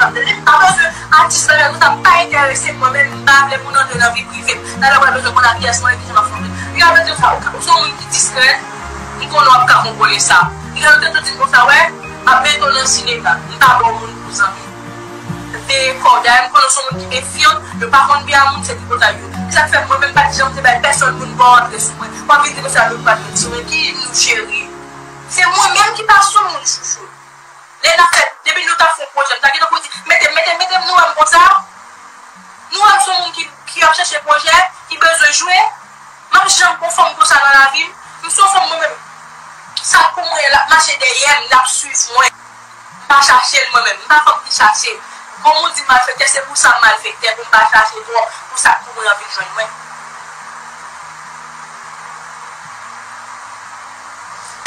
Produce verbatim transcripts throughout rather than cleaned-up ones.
M pa bezwen atis bagay konsa, m pa enterese m, mwen menm, m pa vle moun antre nan vi prive m. Talè w pral bezwen konn adyès mwen, kijan m ap fè. Li ka bezwen sa, ou se yon moun ki diskrè, m konnen w ap ka kontwole sa. Li ka te tou di m konsa, wè, m ap mete w nan sinema, m pa ba w moun pou zanmi. Veye kò w, dayè m konnen w se yon moun ki mefyan, yo pa konn byen a moun, se tripotay yo. Se sa k fè mwen menm pa t janm te bay pèsonn moun pa w antre sou mwen. W ap vin di konsa, nou pa t di mwen ki nou cheri. Se mwen menm ki pa sou moun chouchou. Lè n ap fè, depi nou t ap fè yon pwojè, m ta gentan pou di, mete m, mete m, mete m, nou wè m konsa. Nou wè m se yon moun ki, ki ap chèche pwojè, ki bezwen jwe. M ap janm gon fanm konsa nan lavi m. M se yon fanm mwen menm. Sa k pou mwen, l ap mache dèyè m, l ap swiv mwen. M pa chache l mwen menm. M pa fanm ki chache. Kòm ou di malfektè, se pou sa m malfektè, pou m pa chache twòp, pou sa k pou mwen an vin jwenn mwen.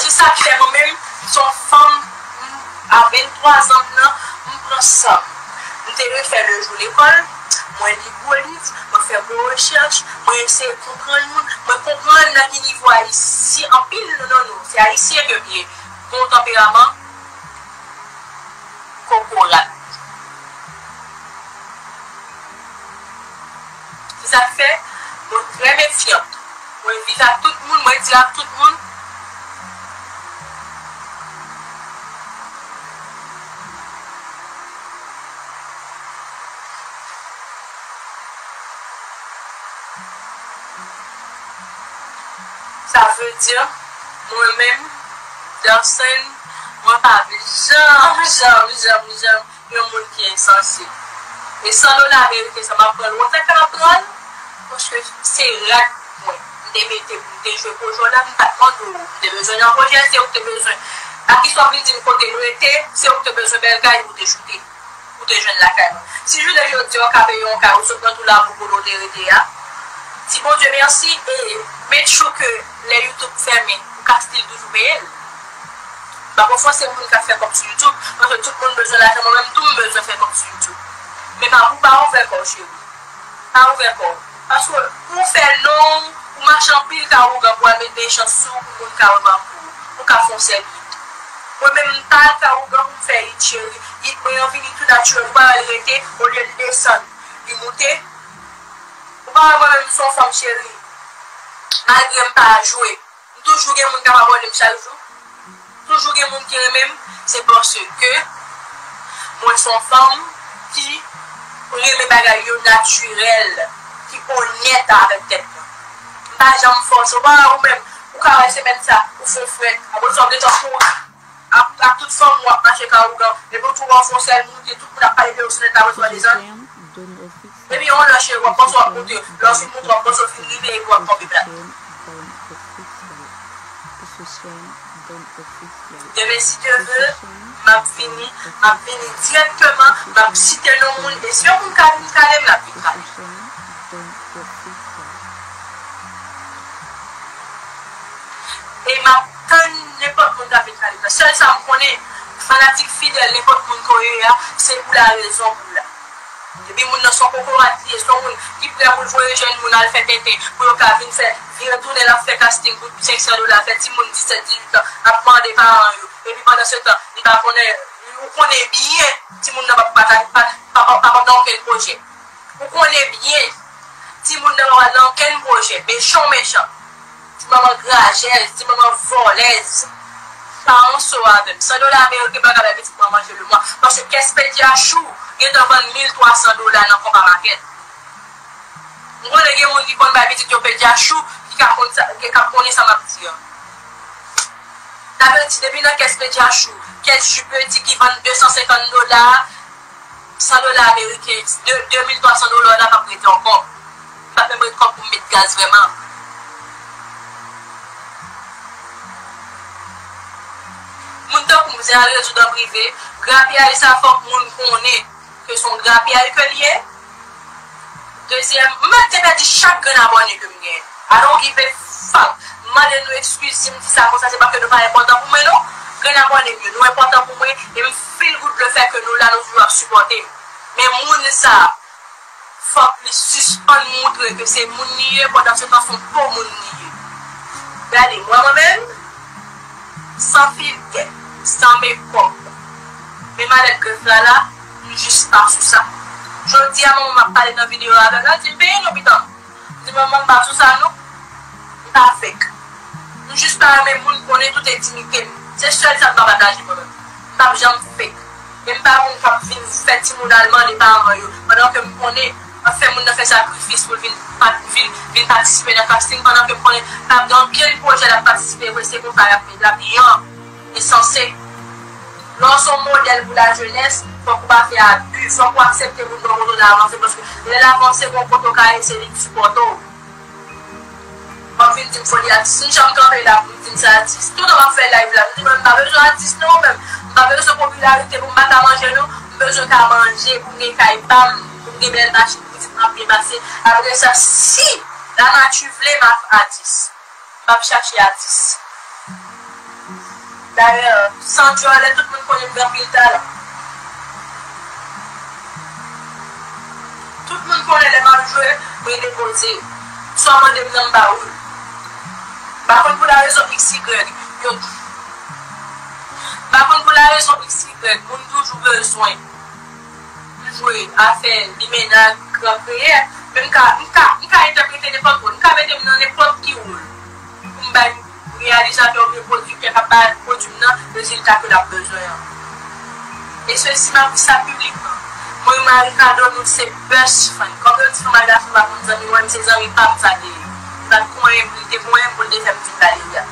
Se sa k fè mwen menm, m se yon fanm, m, a venntwa zan m nan, m pran san m. M te refè de jou lekòl, mwen li gwo liv, mwen fè gwo rechèch, mwen eseye konprann moun, mwen konprann nan ki nivo Ayisyen, anpil nan nou, se Ayisyen ke m ye, gon tanperaman kokorat. Se sa k fè, mwen trè mefyant. Mwen viv ak tout moun, mwen di ak tout moun. Sa vle di, mwen menm, Darcène, mwen pa vle janm, janm, janm, janm yon moun ki ensanse. E san dola ameriken sa, m ap pran l. Ou wè sa k fè m ap pran l? Paske se rad mwen. M te mete pou m te jwe pwojè w la, m pa t mande w. M te bezwen nan pwojè, se ou k te bezwen. Akiswa vin di m kote m rete, se ou k te bezwen bèl kay, ou te choute. Ou te jwenn lakay mwen. Si jounen jodi a w ka peye yon kay, ou sot nan tou labou kote w te rete a, di Bondye mèsi e make sure ke lè YouTube fèmen, ou ka still toujou peye l. M pa konn fòse moun k ap fè kòb sou YouTube, paske tout moun bezwen lajan, mwen menm tou m bezwen fè kòb sou YouTube. Men pa pou pa ouvè kò w, cheri. Pa ouvè kò w. Paske pou w fè non w, ou mache anpil ka ougan pou al met mechans sou ou pou moun ka remak ou. Ou ka fè yon sèl hit. Mwen menm m pa al ka ougan pou m fè hit, cheri. Hit mwen an vini tou natirèl. Ou pa wè l rete, olye l desann, li moute. Ou pa wè mwen menm m se yon fanm, cheri. Malgre m pa jwe, m toujou gen moun k ap abòne m chak jou. Toujou gen moun ki renmen m, se paske mwen se yon fanm ki renmen bagay yo natirèl, ki onèt avèk tèt mwen. M pa janm fòse. Ou pa wè ou menm, ou ka wè semèn sa, ou fè frèt. Apre sa, w gentan kouri. Ak, ak tout fanm ou ap mache ka ougan. Epi w tou wè w fè yon sèl moun ki tout moun ap pale de ou sou nèt la, apre sa w desann. Epi yon lè cheri w ap panse w ap monte, lè w fin monte w ap panse w fin rive epi w ap tonbe plat. Demen si Dye vle, m ap vini, m ap vini dirèkteman, m ap site non moun, e si yon moun ka vin kale m, l ap vin kale m. E m ap tann nenpòt moun k ap vin kale m nan. Sèl sa m konnen, fanatik fidèl nenpòt moun ke w ye a, se pou larezon pou w la. Epi moun nan se yon kokorat li ye, se yon moun ki prè pou l voye jèn moun al fè tenten, pou yo ka vin fè, vire tounen l ap fè casting pou senk san dola, fè timoun disèt, dizuit an, ap mande paran yo. Epi pandan se tan, li pa konnen, ou konnen byen, timoun nan p ap, pa, pa, pa, pa, pa nan okenn pwojè. Ou konnen byen, timoun nan pa pral nan okenn pwojè, mechan w mechan. Ti manman grajèz, ti manman vòlèz. Pa anso avè m. San dola ameriken pa ka bay pitit mwen manje lemwa. Paske kès pedi a chou gentan vann mil twa san dola nan konpa makèt. M konnen gen moun ki konn bay pitit yo pedi a chou, ki ka konn sa, ki ka konnen sa m ap di an. Sa vle di, depi nan kès pedi a chou, kès ji pedi ki vann de san senkant dola, san dola ameriken, de, de mil twa san dola la p ap rete ankò. M p ap menm ret kòb pou m met gaz vrèman. Moun tankou m, zen al rezoud an prive, grapyay sa fòk moun konnen ke se yon grapyay ke l ye. Dezyèm, m mèt te pèdi chak grenn abòne ke m genyen. I don't give a fuck. M mande nou ekskiz si m di sa konsa, se paske nou pa enpòtan pou mwen, non. Grenn abòne m yo, nou enpòtan pou mwen, e m feel good le fait que nou la, nou toujou ap sipòte m. Men moun sa, fòk li sispann moutre ke se moun li ye, pandan se tan se yon po moun li ye. Gade, mwen, mwen menm, san filtè, san mekòp. Men malèt grèf la la, m Jis pa sou sa. Jodi a, manman m ap pale nan videyo a avè m, l di m, "Peye non, pitit." M di, "Manman, m pa sou sa non. M pa fake. M jis pa renmen moun konnen tout entimite m. Se sèl sa m pa pataje mwen menm. M p ap janm fake. E m pa moun k ap vin fè timoun al mande paran yo, pandan ke m konnen, ap fè moun nan fè sakrifis pou l vin, pa, vin, vin patisipe nan casting, pandan ke m konnen l ap gen anpil pwojè l ap patisipe vre, se konsa y ap, l ap yon e sanse. Lè w se yon modèl pou lajenès, fòk ou pa fè abi, fòk ou aksepte moun bò kote w la avanse, paske lè l avanse, gon kote w ka ye, se li k sipòte w. W ap vin di m fò li atis. M janm kanpe la pou m di m se atis. Toutan m ap fè live la, m di mwen m pa bezwen atis non, mwen menm. M pa bezwen popilarite pou m pa ka manje non. M bezwen ka manje, pou m gen kay pa m, pou m gen bèl machin, pou pitit mwen ap byen pase. Apre sa, si lanati vle, m ap atis. M ap chache atis. Dayè, san djòlè, tout moun konnen m gen anpil talan. Tout moun konnen lè m ap jwe, mwen depoze. Sa w mande m nan, m ba ou l. M pa konn pou larezon X Y, yo, m pa konn pou larezon X Y, moun toujou bezwen m jwe afè limena, gran kreyè, men m ka, m ka, m ka entèprete nenpòt wòl. M ka mete m nan nenpòt ki wòl pou m bay reyalizatè oubyen pwodiktè k ap ba, pwodui m nan rezilta ke l ap bezwen an. E sesi, m ap di sa piblikman. Mwen, Marie Cardonneau se best friend. Kòm yo di fanm ak gason pa konn zanmi, mwen, se zanmi pa m sa te ye. Li pa t konyen m, li te konyen m pou l te fè m vin Valeria.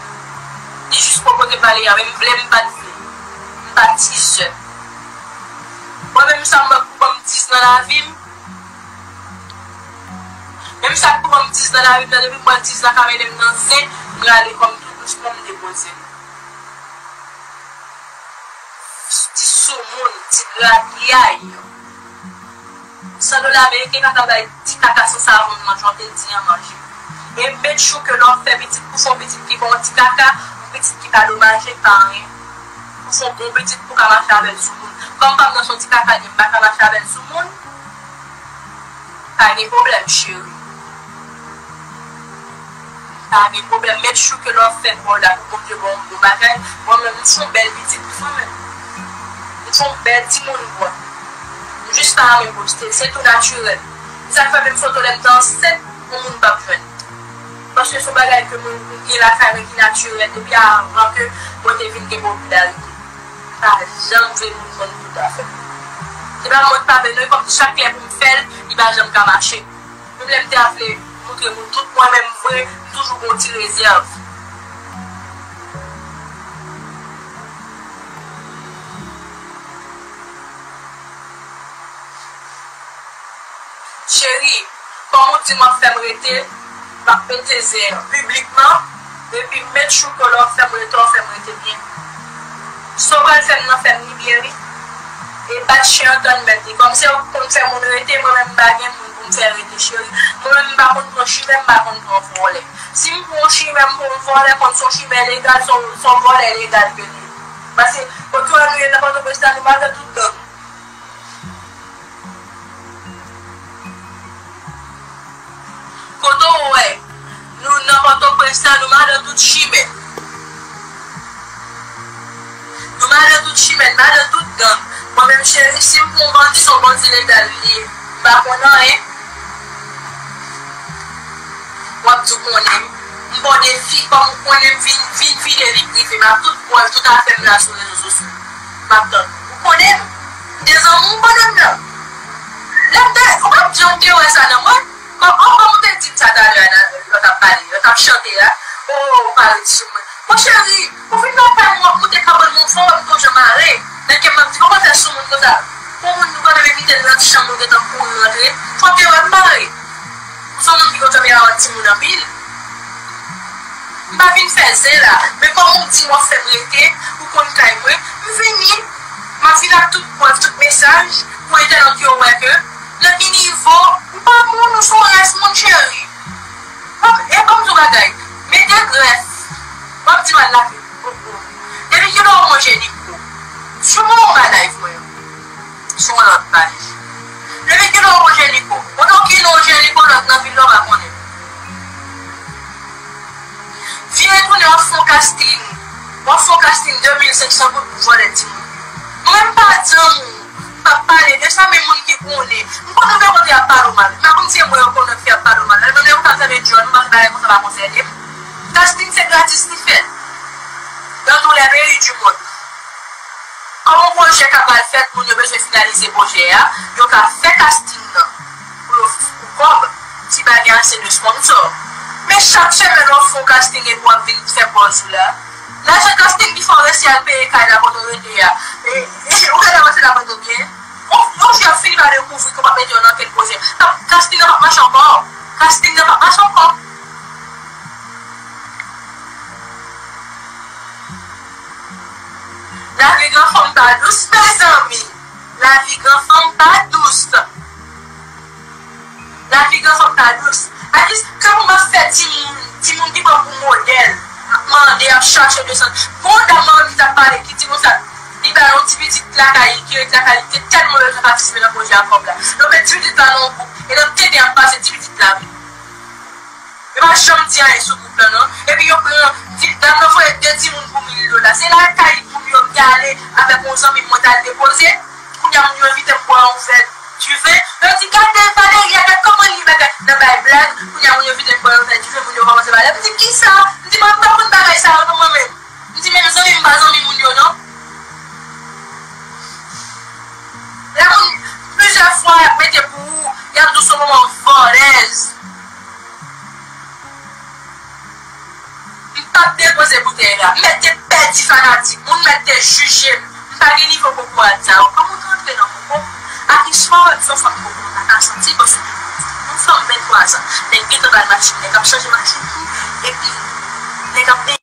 Li jis pwopoze m Valeria, men m vle, m pa t vle. M pa t dizèt. Mwen menm, sa m wè k pou ban m diz nan lavi m, menm sa k pou ban m diz nan lavi m nan, depi m wè diz lan ka mennen m nan zen, m rale kò m tou dousman, m depoze l. Ti soumoun, ti gradyay. San dola ameriken pa ka bay ti kaka san savon nan, jan w te di an, manje. E make sure ke lè w ap fè pitit, pou se yon pitit ki pa yon ti kaka, yon pitit ki pa domaje, ki pa anyen. Pou se yon bon pitit pou w ka mache avè l sou moun. Kòm pa m nan se yon ti kaka, m pa ka mache avè l sou moun. Pa gen pwoblèm, cheri. Pa gen pwoblèm. Make sure ke lè w ap fè kò w la pou Bondye ba w yon bon bagay. Mwen menm, m se yon bèl pitit, m se yon bèl timoun, bwa. M jis pa renmen poste l. Se tou natirèl. Se sa k fè menm foto lè m te ansent, yon moun p ap jwenn. Paske se yon bagay ke mwen gen lakay mwen ki natirèl depi avan ke mwen te vin gen popilarite. M pa janm vle moun konn tout afè m. Se pa mwen k pa vle non, e kòmsi chak lè pou m fè l, li pa janm ka mache. Menm lè m te vle montre moun tout mwen menm vre, m toujou gen yon ti rezèv. Cheri, kòm ou di m w ap fè m rete, m ap mete zen an piblikman, epi make sure ke lè w ap fè m rete, w fè m rete byen. Sa w pral fè m nan, fè m li byen, wi. E bat chen an tann mèt li. Kòm se ou k konn fè moun rete, mwen menm m pa gen moun pou m fè rete, cheri. Mwen menm m pa konn pran chimè, m pa konn pran vòlè. Si m pran yon chimè, m pran yon vòlè, konn se yon chimè legal, se yon, se yon vòlè legal ke li ye. Paske kote nou ye nan Pòtoprens la, nou madan tout gang. Kote w wè nou nan Pòtoprens la, nou madan tout chimè. Nou madan tout chimè, nou madan tout gang. Mwen menm, cheri, si m pran yon bandi, se yon bandi legal li ye. M pa konn anyen. W ap di w konnen m. M ba w defi, kòm ou konnen m, vin, vin vide vi prive m ak tout prèv, tout afè m la sou rezo sosyo. M ap tann ou. Ou konnen m. M te zanmi w pandan m nan. Lè m te, ou p ap janm te wè sa nan mwen. Kòm, oh, kòm ou te di m sa talè a, nan, lè w t ap pale, lè w t ap chante a. Oh, ou pa ret sou mwen. Mon cheri, ou vin lakay mwen, w ap moute kabann mwen, fò w wè m gon jan mare. Nan kè m, m ap di, kòman fè sou moun konsa? Pou moun nou pa menm envite l nan ti chanm, ou gentan kouri rantre. Fò w te wè m mare. Ou se yon moun ki konn fè m avè timoun anpil. M pa vin fè zen la, men kòm ou di m w ap fè m rete, ou konn kay mwen, m vini. M ap vin ak tout prèv, tout mesaj, pou entènot yo wè ke nan ki nivo, ou pa moun, ou se yon rès moun, cheri. Bon, e ban m di w bagay. Mete grèf. W ap di m al lave koko. Depi kilè w manje liko? Sou mwen ou ba live mwen. Sou yon lòt paj. Depi kilè w manje liko? Kote w ki non Jeliko lòt nan vil la w pa konnen? Vire tounen w ap fè yon casting. W ap fè yon casting de mil senk san goud pou vòlè timoun. Mwen m pa di yon mo. M p ap pale de sa. Konbyen moun ki konnen? M konnen gen moun ki ap pale w mal. M pa konn si e mwen yo konnen ki ap pale w mal. Lè mwen menm m pa fè de djòl, m pa fè bagay konsa pa konsène m. Casting se gratis li fèt. Dans tous les pays du monde. Kòm yon pwojè ka pral fèt, moun yo bezwen finalize pwojè a, yo ka fè casting nan pou yo, pou kòb, si pa gen ase de sponsor. Men chak semèn w ap fè yon casting epi w ap vin fè pòz ou la. Lajan casting ki fè w resi al peye kay la kote w rete a. E, e, ou genlè panse l ap rete w byen. Yon, yon jou y ap fini pa dekouvri ke w p ap mete yo nan kèk pwojè. Kap, casting nan p ap mache ankò. Casting nan p ap mache ankò. Lavi gran fanm pa dous, mezanmi. Lavi gran fanm pa dous. Lavi gran fanm pa dous. Atis, ke pou m ap fè timoun, timoun ki pran pou modèl, ap mande, ap chache de san. Gon dam mwen menm ki t ap pale, ki di konsa, li bay yon ti pitit lakay li, ki ret lakay li, te tèlman bezwen patisipe nan pwojè a kòb la. Yo met ti pitit la nan yon gwoup, e nan tenten ap pase ti pitit la. Yo pa janm di anyen sou gwoup lan, non. Epi yo pran, di, dam nan voye de timoun pou mil dola. Se lakay pou m yo m te ale avèk yon zanmi m, mwen t al depoze. Kounye a, moun yo envite m bwè yon vè diven. Yo di, "Gade Valeria, gade kòman li mèt nan bay blag." Kounye a, moun yo envite m bwè yon vè diven, moun yo kòmanse pale. M di, "Kisa?" M di, "Mwen, m pa konn bagay sa yo, non, mwen menm." M di, "Men zanmi m pa zanmi moun yo, non." Lè moun, plizyè fwa, y ap mete pou ou, y ap di w se yon moman vòlèz. M p ap depoze boutèy la. M mèt te pèdi fanatik. Moun mèt te jije m. M pa gen nivo kokorat sa yo. Kòman w te antre nan koko? Akiswa, se yon fanm koko. M pa ka santi paske yon fanm venntwa zan. Nèg gentan ba l machin. Nèg ap chanje machin pou. Epi, nèg ap